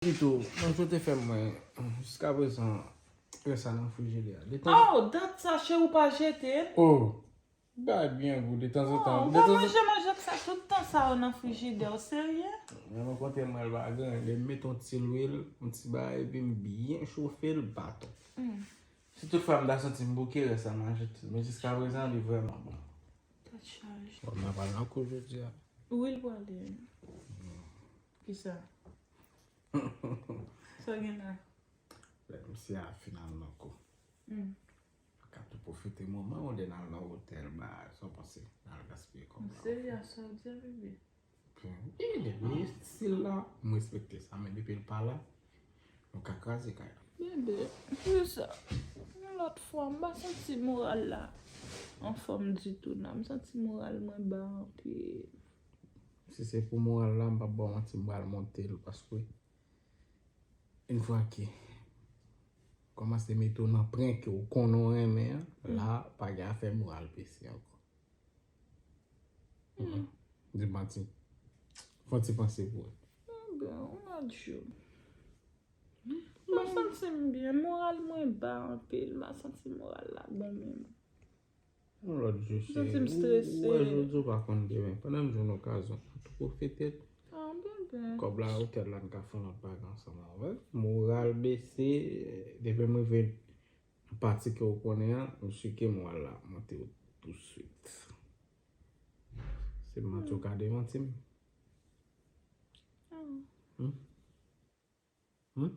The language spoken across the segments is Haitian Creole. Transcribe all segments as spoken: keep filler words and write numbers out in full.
Ditou, mwen sot te fè mwen, jiskaprezan, rès sa nan frijidè a. Detan Oh, dat sa, cheri, ou pa jete l? Oh, bay byen gou, detanzantan. Oh, ou pa manje manje sa tout tan sa yo nan frijidè, ou serye? Mwen, mwen konte mwen l pa gen, lè m met yon ti lwil, yon ti bagay, epi m byen chofe l, baton. Hmm. Si tout fwa m ta santi m bouke, rès sa m a jete l. Men jiskaprezan, li vrèman bon. Tèt chaje. Bon, m ap al nan kou jodi a. Wi, l prale. Kisa? Sa w gen la? Lè misye a fin al nan kou. Hmm. Ou ka tou pwofite moman w, lè n al nan otèl, ba, sa w panse? N al gaspiye kòb la. Misye a sa w di a, bebe? Wi, depi stil la, m respekte sa, men depi l pa la, nou ka kraze kay la. Bebe, se sa. Yon lòt fwa, m pa santi moral la anfòm ditou, non. M santi moral mwen ba anpil. Si se pou moral la, m p ap ba w manti, m pral monte l, paske yon fwa ke kòmanse mete w nan pwen ke w konnen w renmen an, la, pa gen afè moral bese ankò. Hmm. Di m manti. Fè yon ti panse pou wè. Bon, yon lòt jou. M pa santi m byen. Moral mwen ba anpil. M pa santi moral la bon menm. Yon lòt jou, cheri. M santi m strese. Ou wè jodi w pa konn demen. Pandan m jwenn okazyon, tou pwofite l. Ah, bebe. Kòb la, otèl la, n ka fè yon lòt bagay ansanm avè l. Moral bese, depi m rive pati ke w konnen an, m sike moral la monte w touswit. Se manti w ka demanti m. Ah. Hmm? Hmm?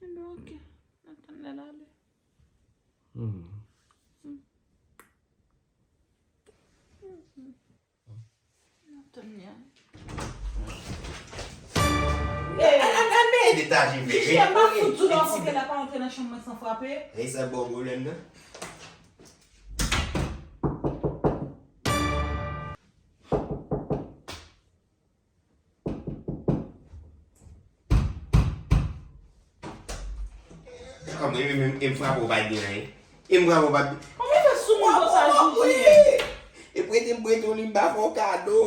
Ebyen, oke. N ap tann lè l ale. Hmm. Hmm. Hmm. N ap tann li ale. Al, al, al, al, men detaje, men, men, men, pa fout di w nan fòk la pa antre nan chanm mwen san frape. E sa bon pwoblèm nan? Kòm e menm, e m frape w pa t gen anyen. E m frape w pa t. Kòman fè sou moun konsa, Jiji? E prete m prete w li, m pa fè w kado.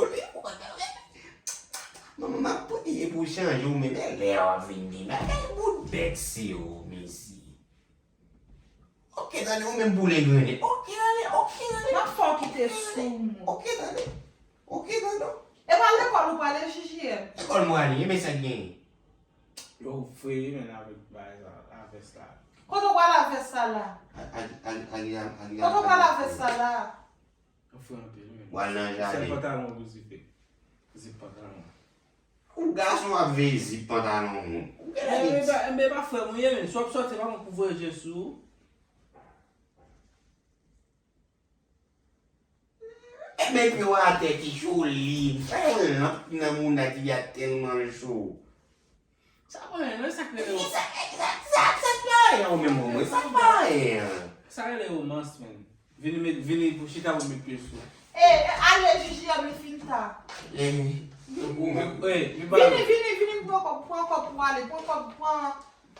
Manman, m ap priye pou chanje w menm, e lè w ap vin gen bagay, bout bèk se w, mezi. Oke, tande, ou menm boule grennen. Oke, tande, oke, tande. M ap fè w kite sou m. Oke, tande. Oke, tande. E pa lekòl ou prale, Jiji? Lekòl m prale, e men sa k genyen? Yo vre, men avèk bagay sa, avès la. Kote w prale avès sa la? Kote w prale avès sa la? Ou fre anpil, men. W al nan jaden. Sèl pantalon ou pou zipe. Zip pantalon. Ou gason w ap veye zip pantalon moun. Ou genlè gen ti. Enben, enben, pa frè mwen ye, men. Si w ap sòti, pa pran pou voye je sou ou. Enben, pye w atè ki cho li. Fè yon lanp nan moun la ki a tèlman cho. Sa pa anyen, non, sa k rele romans. Sa, sa, sa, sa k pa anyen, ou menm, ou menm, sa k pa anyen. Sa rele romans, men. Vini met, vini pou chita pou met pye sou. E, e, ale, Jiji, an, li fin ta. E, ou menm. Vini, vini, vini, pran kòb, pran kòb pou ale, pran kòb, pran,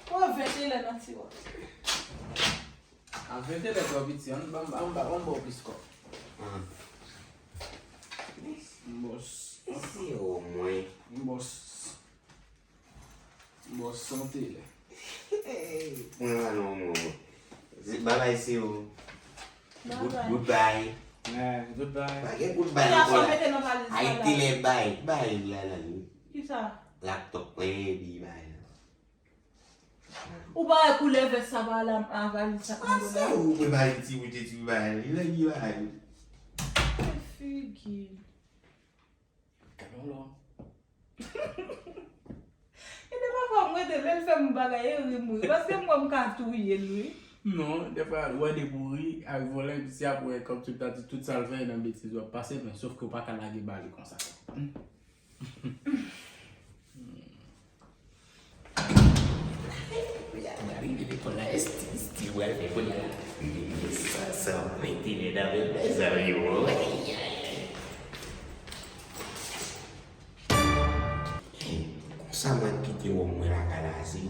pran ven telè nan tiwòch. A ven telè twò piti, an, ban m, ban m, ban m ba w plis kòb. M bòs. M bòs. Bòs sante la. Mwen la non, non. Babay se ou. Good, goodbye. Goodbye. Pa gen goodbye ankò la. Ay, telè bay, bay la la. Kisa? Laptop mwen, epi bay la. Ou pa wè koulè vès sa pa la a valiz sa. Ah, se ou prepare ti wout ti bagay li, lè li bagay li. Figi. Gade yon lò. E de pafwa mwen te lè l fè m bagay e ri m ri. Paske m wè m ka touye l wi. Non, defwa l wè depi w ri ak vòlè, epi se apre kòm si w ta di tout sa l fè nan betiz w ap pase, men sof ke w pa ka lage ba li konsa. Gade, gade lekòl la, esti, esti, w al fè kounye a. Sa, sa, mete nèg avè mèzanmi, o. Konsa mwen kite wòm mwen lakay la, ase.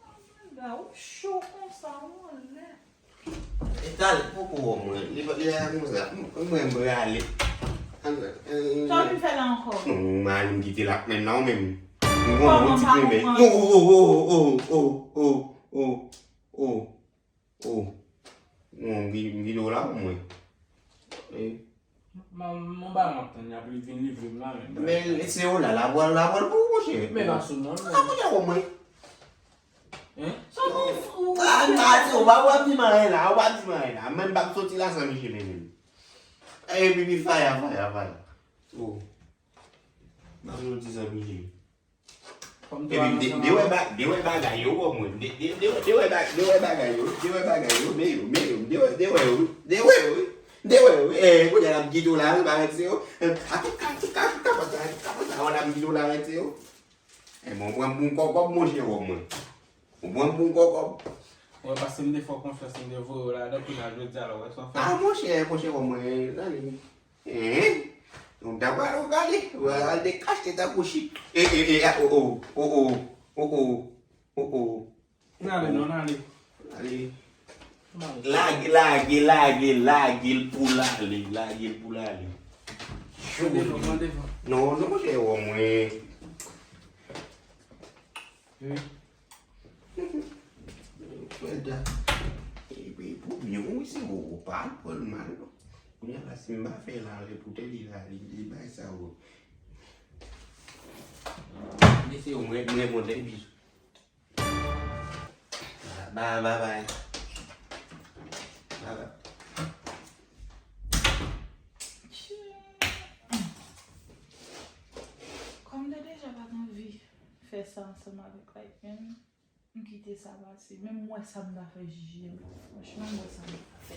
Amanda, ou cho konsa, ou anlè. Talè, poko wè mwen. Li, li la konsa. Mwen, mwen prale. Sa w vin fè la ankò? Non, mwen ale m kite l ak menm nan, ou menm. Mwen gon yon ti plen bèy. Non, oh, oh, oh, oh, oh, oh, oh, oh, oh, oh, oh. Non, m kite w la pou mwen. Eh. Mwen, mwen ba mwen tann, y ap vin livre m la menm. Men se w la, la pral, la pral pou ou, monchè. Men pa sou non, non. A, monchè, wè mwen. Hein? Sa w fou? A, m pa di, ou pa, ou pa di m anyen la, ou pa di m anyen la. Mwen, m p ap soti la san Micheline menm. Epi, pi faya, faya, faya. Oh. M ap soti san Micheline. Epi, de, de wè ba-, de wè bagay yo, wè mwen. De, de, de wè, de wè ba-, de wè bagay yo, de wè bagay yo, men yo, men yo, de wè, de wè yo, de wè yo, de wè yo. Eh, kounye a l ap kite w la, wi, ba rèt se yo. Eh, a tout ka, tout ka, tout ka, tout ka, tout ka, wè l ap kite w la, rèt se yo. Eh, bon, pran bon kòkòb, monchè, wè mwen. Ou pran bon kòkòb. Wè, paske m te fè w konfyans, m te voye w ladan, kounye a jodi a la, w wè sa w fè. A, monchè, monchè, wè mwen, zanmi. Hein? Nou ta pral gade, w al dekache tankou chik. E, e, e, a, o, o, o, o, o, o, o, o. N ale, non, n ale. Ale. Lage, lage, lage, lage l pou l ale, lage l pou l ale. Mande non, mande non. Non, non, monchè, wè mwen. Wi. Freda. Epi, pou byen, wi, se ou, ou pa al pran l mal, non. Kounye a la, si m pa fè l ale pou tèt li la, li, li bay sa, ou. Mesye, mwen, mwen, mwen, bizou. Bye, bye, bye. Bye, bye. Kòm m te deja pa t anvi fè sa ansanm avèk Light, men m kite sa pase. Menm m wè sa m ta fè J J M. Franchman, m wè sa m ta fè.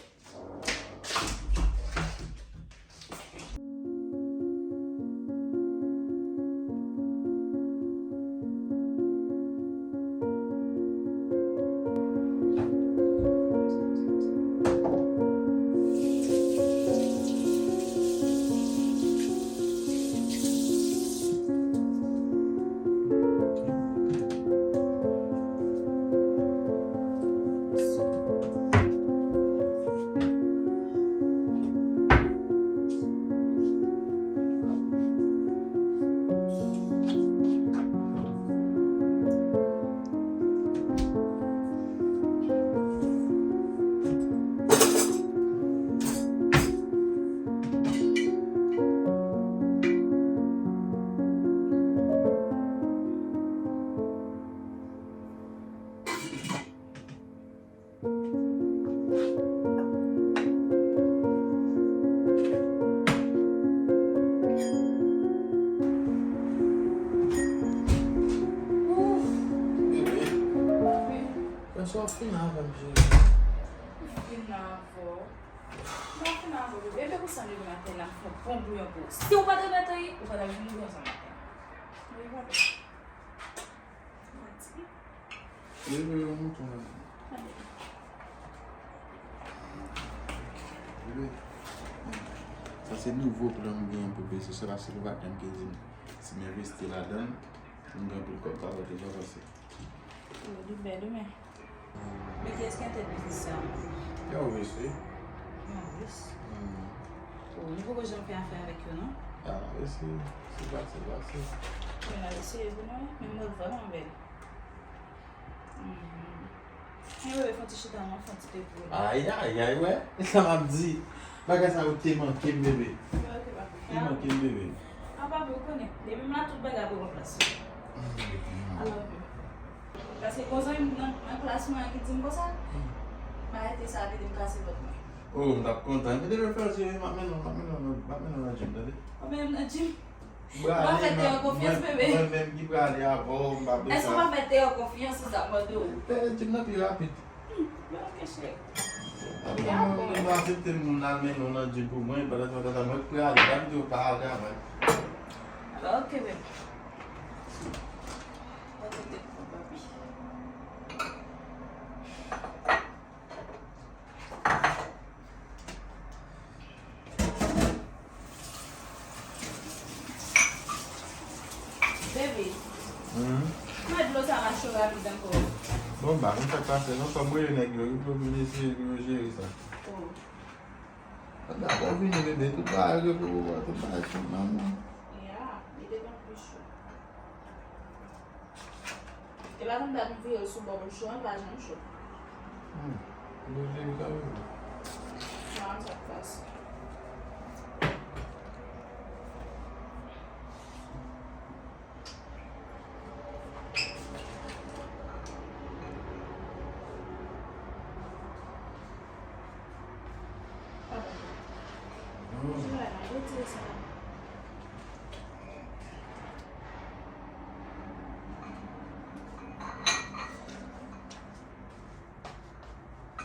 Bebe. Wi. Kòmsi w ap fin avè m, cheri? M fin avè w. M ap fin avè w, bebe. Bebe, konsa m leve maten la, m fè yon bon bouyon pou ou. Si w pa t remèt anyen, ou pa t ap vin mouri ansanm avè m. Wi, bebe. Leve yon mouton la. Leve. Sa se nouvo plan m gen pou bebe. Se sèl a sèl ou pa tann ke di m. Si m envesti ladan l, m gen anpil kòb pa pote pa pase. Oh, li bèl, wi, men. Men kiyès ki an tèt biznis sa a? Yon ris, wi. Yon ris? Hmm. Oh, nou poko janm fè afè avèk yo, non? Ah, wi, se, se pase, pase. Men n ap eseye pou nou, wi. Men m wè l vrèman bèl. Mhm. Men bebe, fè yon ti chita non, fè yon ti te pou. Ay, ay, ay, wè. E sa m ap di. Bagay sa yo te manke m, bebe. Ok, papi. Te manke m, bebe. Ah, papi, ou konnen. Depi m la, tout bagay ap repran plas yo. I love you. Paske gon zanmi m nan, nan klas mwen ki di m konsa, m arete sa, li di m kase vant mwen. Oh, m t ap kontan. Epi depi fè l, m ap mennen w, m ap mennen w nan, m ap mennen w nan gym, tande? Ou mennen m nan gym? Ou pa fè Teo konfyans, bebe. Mwen menm ki prale avè w, m pa bezwen. Èske w pa fè Teo konfyans, se sa m mande w? Teo, gym nan pi rapid. Hmm, ok, cheri. Mwen, mwen aksepte moun al mennen w nan gym pou mwen, pandan se tan mwen k prale, pa kite w pa al travay. Ok, bebe. Ok, papi. Baby. Hmm? Mwen dlo sa mache rapid ankò. Bon, ba, mwen fè pase, non, fò m rele nèg yo, wi, pou yo vin eseye, pou yo jere sa. Oh. Sa dakò vini, bebe, tout bagay yo pou ou, tout bagay sou manman. Ya, li te konn pli cho. E pa konn dat m vire l sou bò pou l cho, an, l pa janm cho. Hmm. Li vle li ka vini. Sa, sa k pase.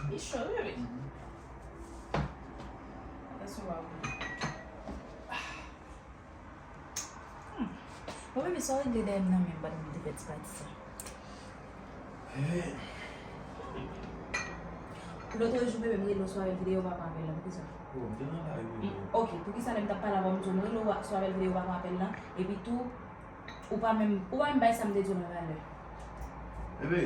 Li cho, wi, wi. Atansyon, pa oubli. Hmm. Bon, bebe, sa w regle dèyè m nan menm pandan m te fè ti pati sa? Lòt jou, bebe, m rele w sou apèl videyo, w pa pran apèl la. Poukisa? Oh, m te nan lari, bebe. Ok, poukisa lè m t ap pale avè w, m di w m rele w sou apèl videyo, w pa pran apèl la? Epi tou, ou pa menm, ou pa menm bay sa m te di w la valè. Bebe,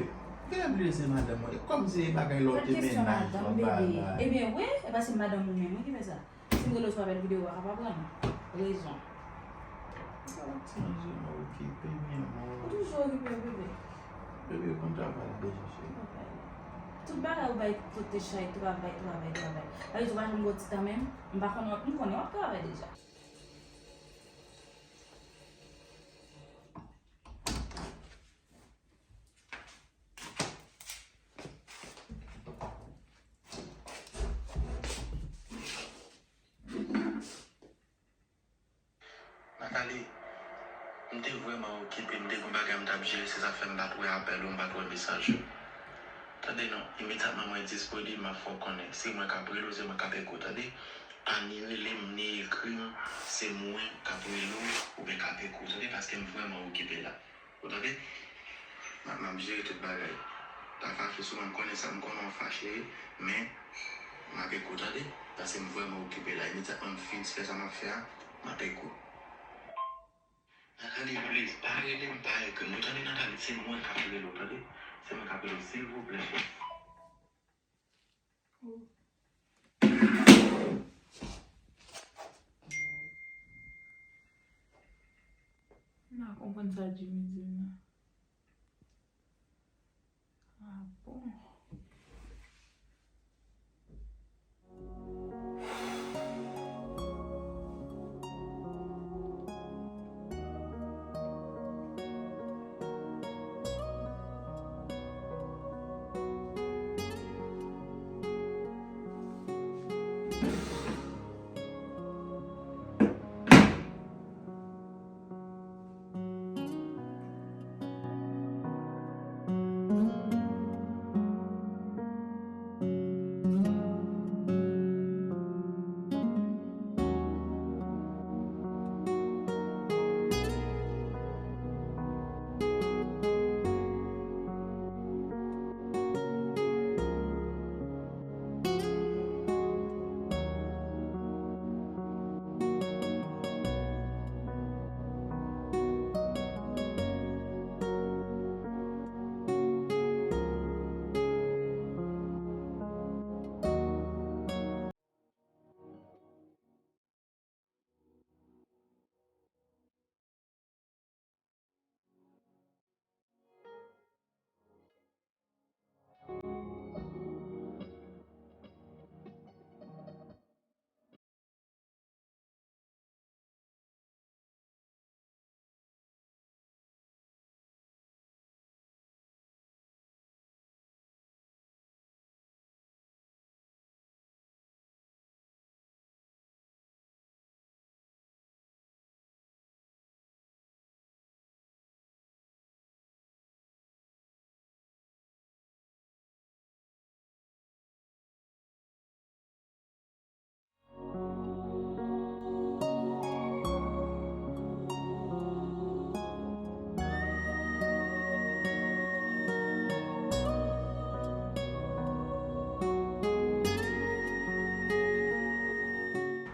genlè bliye se madanm mwen. E kòm se bagay lòt, e mennaj, lòt bagay. Ebyen, wi, e paske madanm ou menm, wi, ki fè sa. Si m rele w sou apèl videyo a, w pa pran rezon. Sa w ap ti manje m okipe, mi amor. Ou toujou okipe, bebe. Bebe, konn travay la deja, cheri. Tout bagay ou bay kote chay, travay, travay, travay. Sa vle di ou pa janm gen ti tan menm, m pa konnen w ap, m konnen w ap travay deja. Nathalie, m te vrèman okipe, m te gen bagay m t ap jere, se sa fè m pa t wè apèl ou, m pa t wè mesaj ou. Tande non, imedyatman mwen disponib, m ap fè w konnen. Se mwen k ap rele w, se mwen k ap ekri w, tande? Pa ni rele m, ni ekri m, se mwen k ap rele w, oubyen k ap ekri w, tande? Paske m vrèman okipe la. Ou tande? M ap, m ap jere tout bagay. Pa fache sou mwen, m konnen sa, m konnen w fache, wi, men m ap ekri w, tande? Paske m vrèman okipe la. Imedyatman m fin fè sa m ap fè a, m ap ekri w. Nathalie, please, pa rele m, pa ekri m. Ou tande, Nathalie? Se mwen k ap rele w, tande? Se mwen k ap rele w, silvouplè. M pa konprann sa Jimmy di m nan. Ah bon.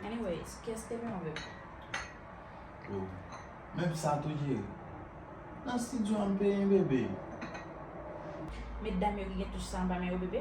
Anyways, kiyès te peye w, bebe? Oh. Menm sa tou, Jerry. Nan estidyo a m peye, bebe. Medam yo ki gen touch sa anba men yo, bebe.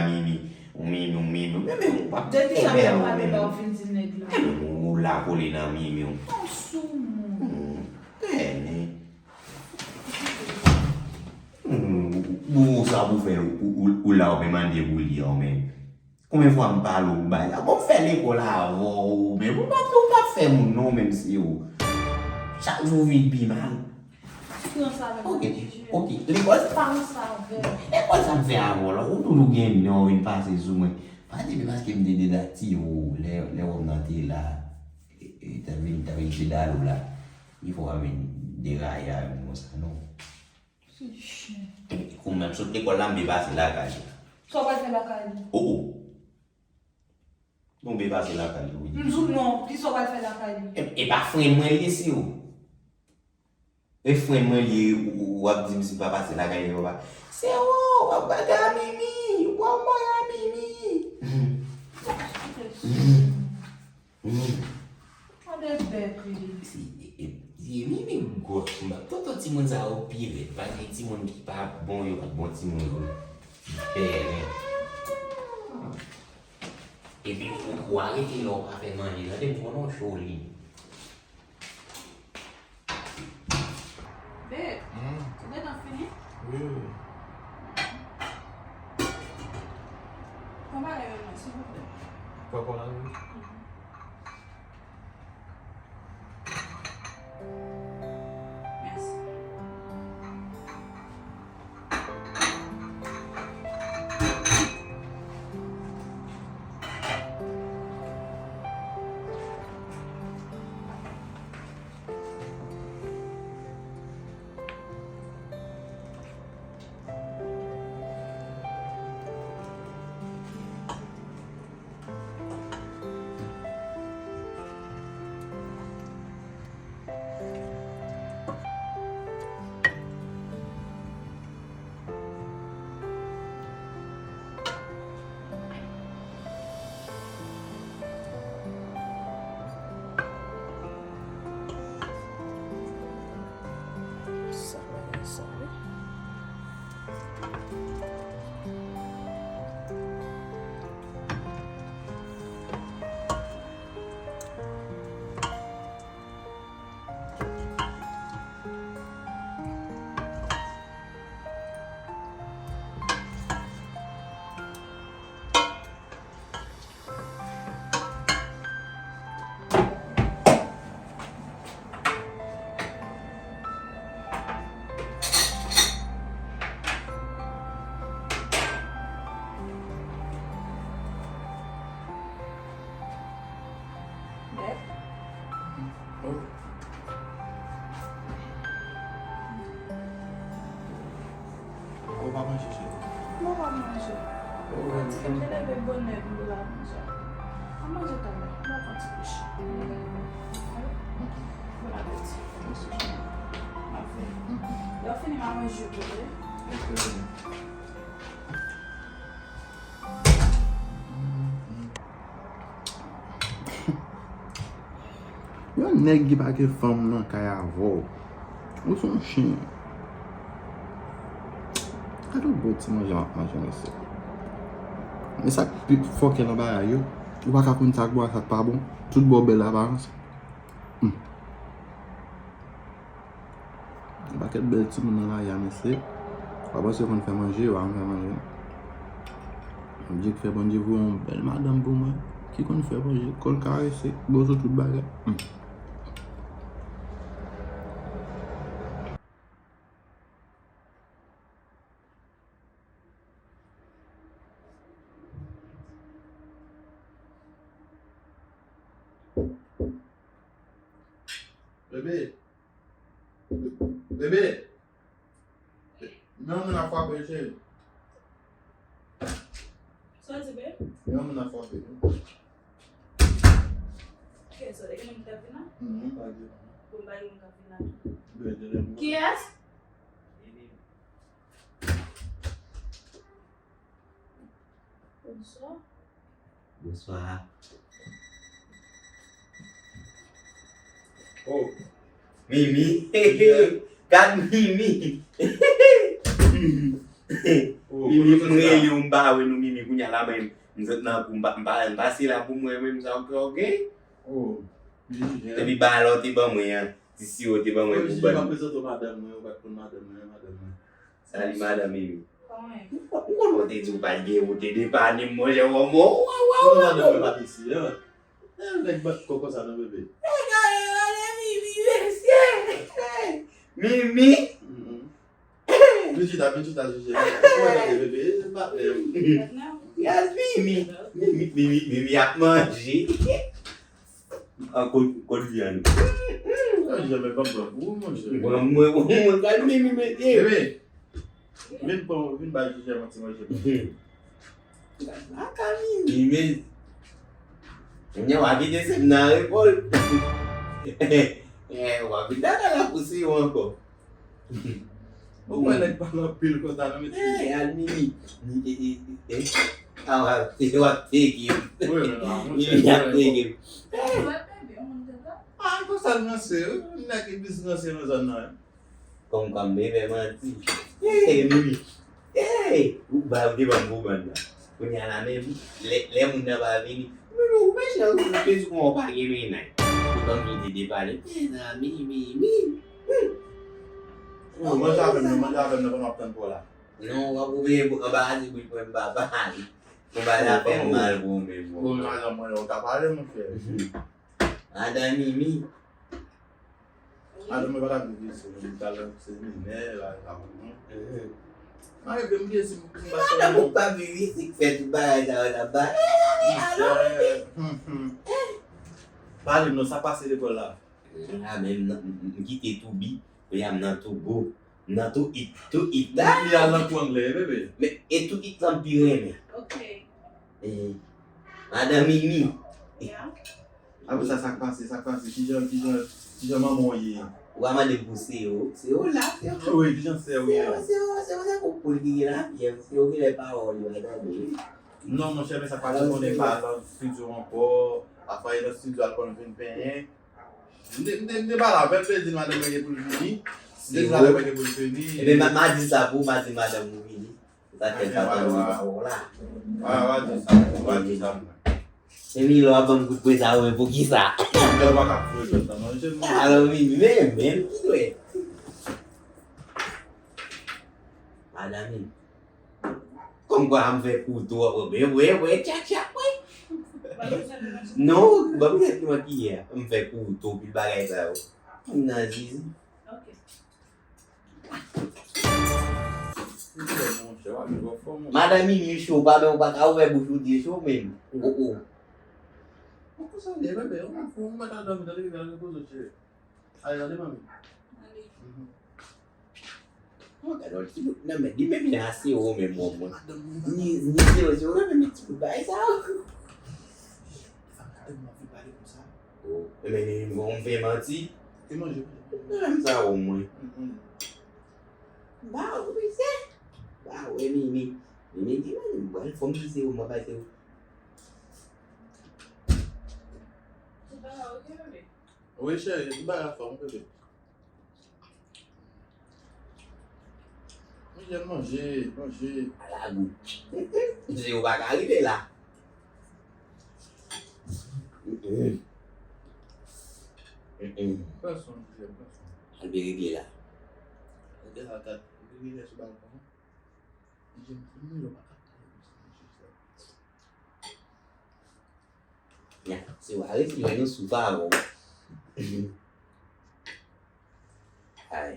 a Mimi. Ou Mimi, ou Mimi. Men, men, ou p ap fè bèl ou menm. Depi sa m ap pale la, ou vin di nèg la. Men, men, ou la kole nan Mimi, ou. Ou sou moun. Hmm, tènen. Hmm, ou, ou, sa pou fè, ou, ou, ou la, ou pe mande pou li, ou menm. Konbyen fwa m pale w bay la? Bon, m fè lekòl avè w, men ou p ap, ou p ap fè moun non, menm si ou. Chak jou vin pi mal. Pran sa avè m. Ok, ok. Lekòl sa. Pran sa avè m. Lekòl sa m fè avè w la, ou toujou gen non, vin pase sou mwen. Pa di men paske m te dedati ou, lè, lè wòm nan te la, e, e, ta vin, ta vin pedale ou la. Li fò w vin deraye avè m konsa, non. Ki chen. Kou m menm sot lekòl la, m byen pase lakay li. Sa w pral fè lakay li? Oh, oh. Nou byen pase lakay li, wi. M di w non, ki sa w pral fè lakay li? E, e pa fren mwen li ye, se ou. E fren mwen li ye, ou, ou, w ap di m si m pa pase lakay li, papa. Se ou, w ap bagay a Mimi, w ap bagay a Mimi. Hmm. Tande bèk li. Si, e, e, e, Mimi gwòs, m ap tonton timoun sa yo pi rèd. Pa gen timoun ki pa bon, yo pa bon timoun vre. Bèlen. Epi ou, ou arete lè w pa fè manje, tande m konnen w cho li. Babe, hmm, ou gentan fini? Wi, wi. Pran bagay yo non, silvouplè. Pran kòb la, wi. Mhm. Mèsi. Ou pa manje, cheri? Non, m pa manje. Ou menm, ou te leve bonè pou la manje. M ap manje talè. M ap pran ti kouch. Bon apeti. Mèsi. M ap fè. Lè w fini, m a manje pou ou. Ok. Yon nèg ki pa gen fanm nan kay avè w, ou se yon chen. Gade yon bon ti manje w ap manje, mesye. Men sa k pi fòkè nan bagay yo, ou pa ka konn sa k bon ak sa k pa bon. Tout bò bèl aparans. Hmm. Yon pakèt bèl timoun nan lari a, mesye. Ou pa panse yo konn fè manje, yo pa konn fè manje. Bondye k fè Bondye voye yon bèl madanm pou mwen, ki konn fè manje, kò l karese, bozo tout bagay. Hmm. Bebe. Bebe. Men yon moun ap frape, cheri. Sa w di, babe? Men yon moun ap frape. Kiyès sa? Te gen moun ki t ap vin la? Non, pa gen. Bon, pa gen moun k ap vin la tou. Bebe, te gen moun. Kiyès? Bonswa. Bonswa. Oh, Mimi. Gad Mimi. Oh, Mimi, m rele w, m pa wè nou, Mimi. Kounye a la, mwen, m sot nan kou, m pa, m pa, m pase la pou mwen menm, sa w gen. Oh, Mimi. Epi ba la w te ban mwen an, ti siwo te ban mwen pou ban. Mwen prezante w madanm mwen, ou pa t konn madanm mwen, madanm mwen. Salut, madame Mimi. Kòman w ye? M konn ou te di w pa t gen, ou te depann m, monchè, wè mò. Waw, waw, waw. Madanm mwen pa t isi, an. E, nèg bat kòkò sa non, bebe. E, gade, gade, Mimi, mesye. Mimi. Mm-hmm. Vin chita, vin chita, Jije. Kòman w ye, bebe? E, se patnè m. Yes, Mimi. Mimi, Mimi, Mimi ap manje. An, kot, kot vyann? Mwen janm ban blan pou ou, monchè. Mwen, mwen, mwen, mwen, gad Mimi, mesye. Bebe, vin pran, vin bay Jije yon ti manje. Gad la ka Mimi, men. Kounye a w a kite sèm nan rekòl. Eh, w a vin dakò la pou si yo ankò. Ou wè nèg pale anpil konsa, non, mesye? Eh, al Mimi. Ni, e, e, e, e. A, w ap, w ap teke m. Wi, men non, monchè, Mimi ap teke m. Eh. Wè, bebe, yon moun te la. A, konsa l ranse, wi. Nèg ki plis ranse nan zòn nan, wi. Kòm, kòm, bebe, manti. Eh, Mimi. Ey! Ou ba, ou te ban m pou bann nan. Kounye a la menm, lè, lè moun nan pa vini, ou menm, ou mechan, ou te di kòman w pa gen mennaj. Ou konn tou te depale. Mezanmi, mi, mi. Hmm. Ou manje avè m, non, manje avè m, non, pandan w ap tann pou w la. Non, w ap ouvri anbarase bouch mwen, m pa pale. Ou ba la fè mal pou ou menm, bon. Bon, madanm mwen, ou ka pale, monchè. Madan Mimi. Madanm mwen pa ka viv isi, mwen ta al nan seminè, la, la, non. Mwen rive, m bliye si m, m pa... Madanm ou pa viv isi, k fè tout bagay sa yo, la, ba. Pale m non, sa k pase lekòl la? A, men m, m, m kite Toubi, kounye a m nan Togo. M nan Tou It, Tou It la. Li al nan kou anglè, bebe. Men, e Tou It lan m pi renmen. Ok. Eh, madan Mimi. Ya. Apre sa, sa k pase, sa k pase? Kijan, kijan, kijan manman w ye? Ou a mande m pou se yo. Se yo la, se yo. Wi, kijan sè w ye? Se yo, se yo, se yo, se yo, poul ki gen lapyè, se yo ki gen pawòl yo, madan Mimi. Non, monchè, men sa k pase, konnen pa nan estidyo ankò. Afè nan estidyo, al konn vin penyen. M te, m te, m te pale avè l, m te di l madanm mwen gen pou l vini. M te di l madanm mwen gen pou l vini. Ebyen, m a, m a di sa pou w, m a di madanm ou vini. Sa fè l pa tande pawòl la. A, w a di sa, w a di sa. Emi, lè w ap ban m kout pwen sa, ou menm poukisa? Lè w pa ka foure lòt la, non, se mwen. Alò, wi, men, men, ki dwe? Madanm, Kòmkwa m fè kouto, wè, wè, wè, tchak, tchak, wè. Non, ban m tèt mwen kiyè. M fè kouto, pil bagay sa yo. M nan zizi. Ok. Madan Mimi cho, pa men ou pa ka ouvè bouch ou di cho menm. Oh, oh. Ou konsa w ye, bebe, ou fou, ou mèt al dòmi, tande, gade repoze w, cheri. Ale, tande, manmi. Ale. Mhm. Mwen ka Lòt ti bout nan men, li menm li ase wo menm bon mwen. Ni, ni se yo, se yo nan menm ti bout bagay sa. Fanm madanm nan vin pale konsa. Oh, men, men, bon, m fè manti. E manje. Nan menm sa wo mwen. Mm, mm. Ba, ou bizè. Ba, wè, Mimi. Mimi di, mwen, mwen, fò m di se yo, mwen bay se yo. Wi, cheri, m bay afè w, bebe. Manje, manje, manje. Ala gou. Se yo pa ka rive la. Mm-mm. Mm-mm. Pran swen, manje, pran swen. Al vin regle la. Regle la, kat. Regle sou balkon. Manje, manje, yo pa ka pale konsa, manje, sa. Ya, se w a resi jwenn yon souf avè w. Ay.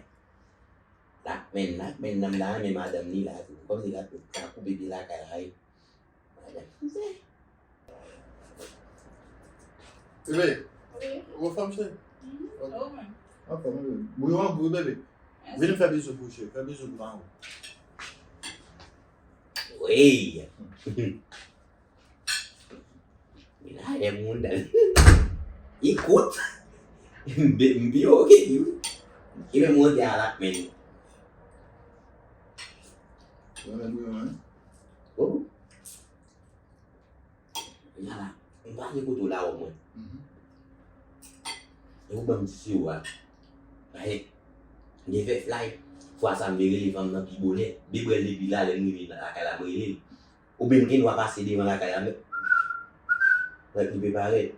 Lakmenn, lakmenn nan m ta renmen madanm li la tou. Kòmsi l ap, l ap koupe pye lakay la, wi. Madanm, se. Bebe, wi, ou anfòm, cheri? Mhm. Ok. Ou menm? Anfòm, bebe. Bouyon an gou, bebe. Mèsi. Vin fè bizou pou cheri, fè bizou pou maman. Wi. Milayè moun dan. Li kout. M pi wo ke li wi. Li menm monte a lakmenn. Ou renmen bouyon an? Oh. Kounye a la, m pa gen kote w la wè mwen. Mhm. E ou ban m ti siwo a. Paske, m te fè fly, fwa sa m te rele fanm nan pi bonè. Depi lè l depi la, lè m rive lakay la, m rele l. Oubyen m gen dwa pase devan lakay la, men. Mwen li pe parèt.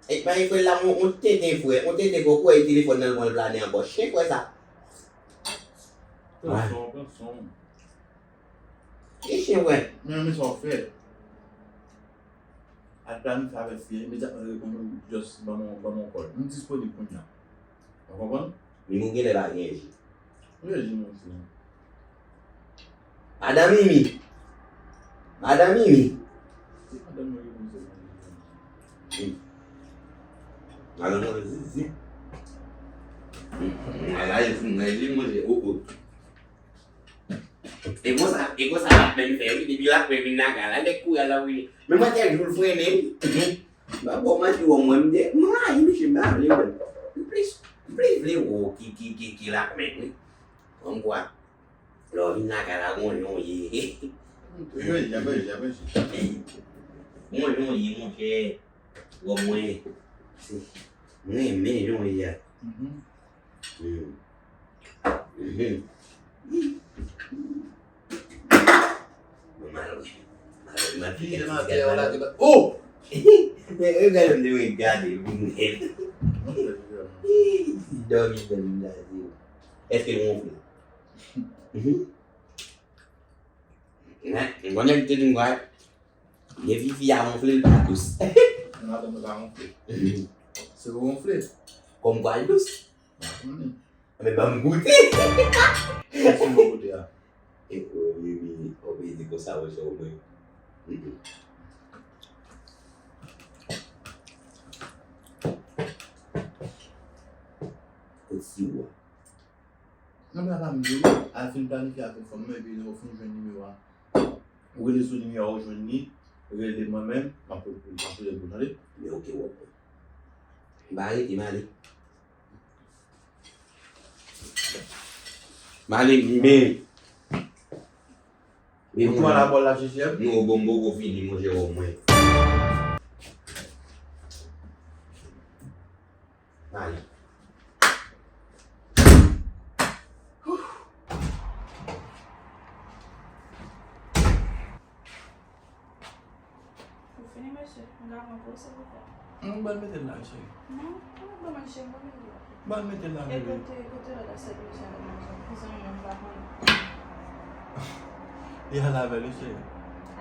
E pa yon frè la, on, on tenten frè, on tenten frè, ou kwè e telefòn nan l pran l planen ankò. Chen frè sa. Pran swen w, pran swen w. Ki chen frè? Men, men sa w fè. Al planifye avèk fi a, imedyatman l reponn ou, just ban m, ban m yon call. M disponib kounye a. Ou konprann? Mimi, ou genlè pa gen je. Ou gen je, monchè. Madan Mimi! Madan Mimi! Se madan mwen ki konn se madan mwen. Hmm. Madan mwen zizi. Hmm. Ala e fout nan je, monchè. Oh, oh. E konsa, e konsa lakmenn fè, wi. Depi lakmenn vin lakay la, nèg kouri al ap wi. Men mwen tèl jou l frennen, wi. M pa bon manti, wè mwen, m de, m rayi misye, m pa vle wè l. M plis, m plis vle wè w ki, ki, ki, ki lakmenn, wi. Kòmkwa, lè w vin lakay la, gon jan w ye. Wi, jan w ye, jan w ye. Gon jan w ye, monchè. Wè mwen, se, m renmen jan w ye a. Mhm. Hmm. Mhm. Bon, m al wè. M al wè, m al fè kèk ti gad la. Oh! Men, regade m, te mwen gade, m nen. Dòmi, dòmi, m gade. Èske l wonfle? Mhm. Mwen, mwen konnen li te di m, men fifi a wonfle, l pa dous. Madanm mwen pa wonfle. Mhm. Se ou wonfle. Kòmkwa l dous. M pa konnen. Men ban m goute. Kisa w goute a? E, o, wi, wi, o, wi, di konsa, monchè, o, mwen. Mm, mm. Kot siwo a? Non, men apa m di w, al fin planifye avèk fanm nan, epi lè w fin jwenn nimewo a, ou rele sou nimewo a, ou jwenn li, rele mwen menm, m ap, m ap rele pou tande. Men oke, wè. M pa rete, m ale. M ale, men. Men ou pran la bòl la, J J M? Non, bon, m poko fini, monchè, o mwen. M ale. Ou fini, mesye? M ka pran pou ou, silvouplè? Non, ban mete l la, cheri. Non, non, ban mwen, cheri, ban mete l la. Ban mete l la, bebe. E kote, kote lòt asyèt mesye a nan manje? Pou zanmi m pa konnen. Li al avè l, cheri.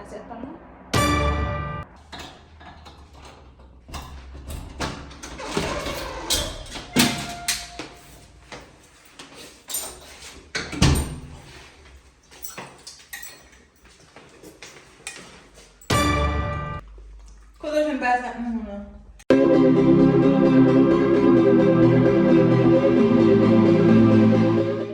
Asyèt pa m nan? Kote w jwenn bagay sa ak moun nan?